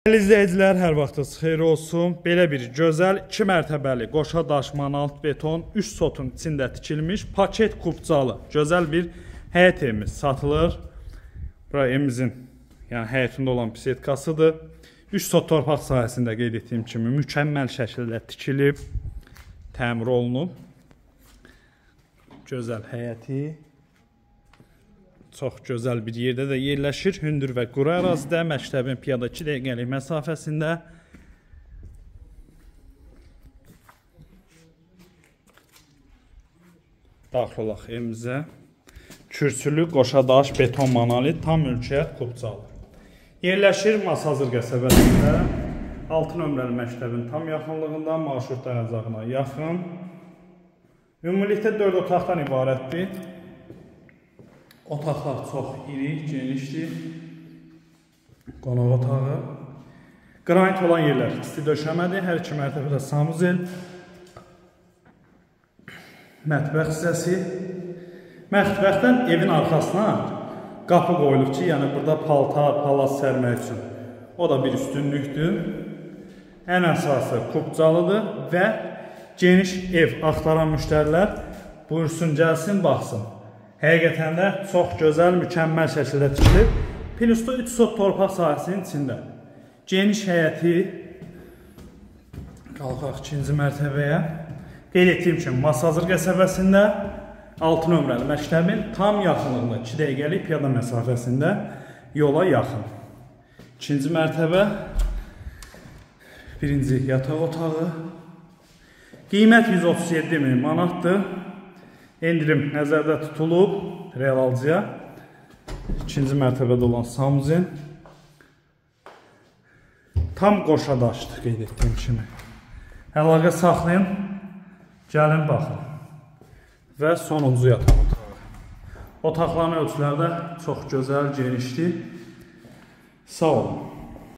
Dəyərli izləyicilər, hər vaxtınız xeyir olsun. Belə bir gözəl 2 mərtəbəli qoşa daş monolit beton 3 sotun içində tikilmiş paket kupcalı gözəl bir həyət evimiz satılır. Bura evimizin, yəni həyətində olan pisetkasıdır. 3 sot torpaq sahəsində qeyd etdiyim kimi mükəmməl şəkildə tikilib, təmir olunub. Gözəl həyəti. Çox gözəl bir yerdə də yerləşir. Hündür və quru ərazidə, məktəbin piyada 2 dəqiqəlik məsafəsində. Daxil olaq evimizə. Kürsülü, qoşa daş, beton monolit, tam mülkiyyət kupcalı. Yerləşir Masazır qəsəbəsində. 6 nömrəli məktəbin tam yaxınlığında, marşrut dayanacağına yaxın. Ümumilikdə 4 otaqdan ibarətdir. Otaqlar çox iri, genişdir. Qonaq otağı. Qranit olan yerlər isti döşəmədir. Hər iki mərtəbədə sanuzel. Mətbəx hissəsi. Mətbəxdən evin arxasına qapı qoyulub ki, yəni burada paltar, palas sərmək üçün. O da bir üstünlükdür. Ən əsası kupcalıdır və geniş ev axtaran müştərilər buyursun, gəlsin, baxsın. Həqiqətən də çox gözəl, mükəmməl şəkildə tikilib. Plusda 3 sot torpaq sahəsinin içində. Geniş həyəti. Qalxaq ikinci mərtəbəyə. Qeyd etdiyim kimi, Masazır qəsəbəsində 6 nömrəli məktəbin tam yaxınlığında, 2 dəqiqəlik piyada məsafəsində yola yaxın. İkinci mərtəbə, birinci yataq otağı. Qiymət 137 min manatdır. Endirim nəzərdə tutulub real alıcıya. İkinci mərtəbədə olan sanuzel. Tam qoşa daşdır qeyd etdiyim kimi. Əlaqə saxlayın, gəlin baxın. Və sonuncu yataq otağı. Otaqların ölçüləri də çox gözəl, genişdir. Sağ olun.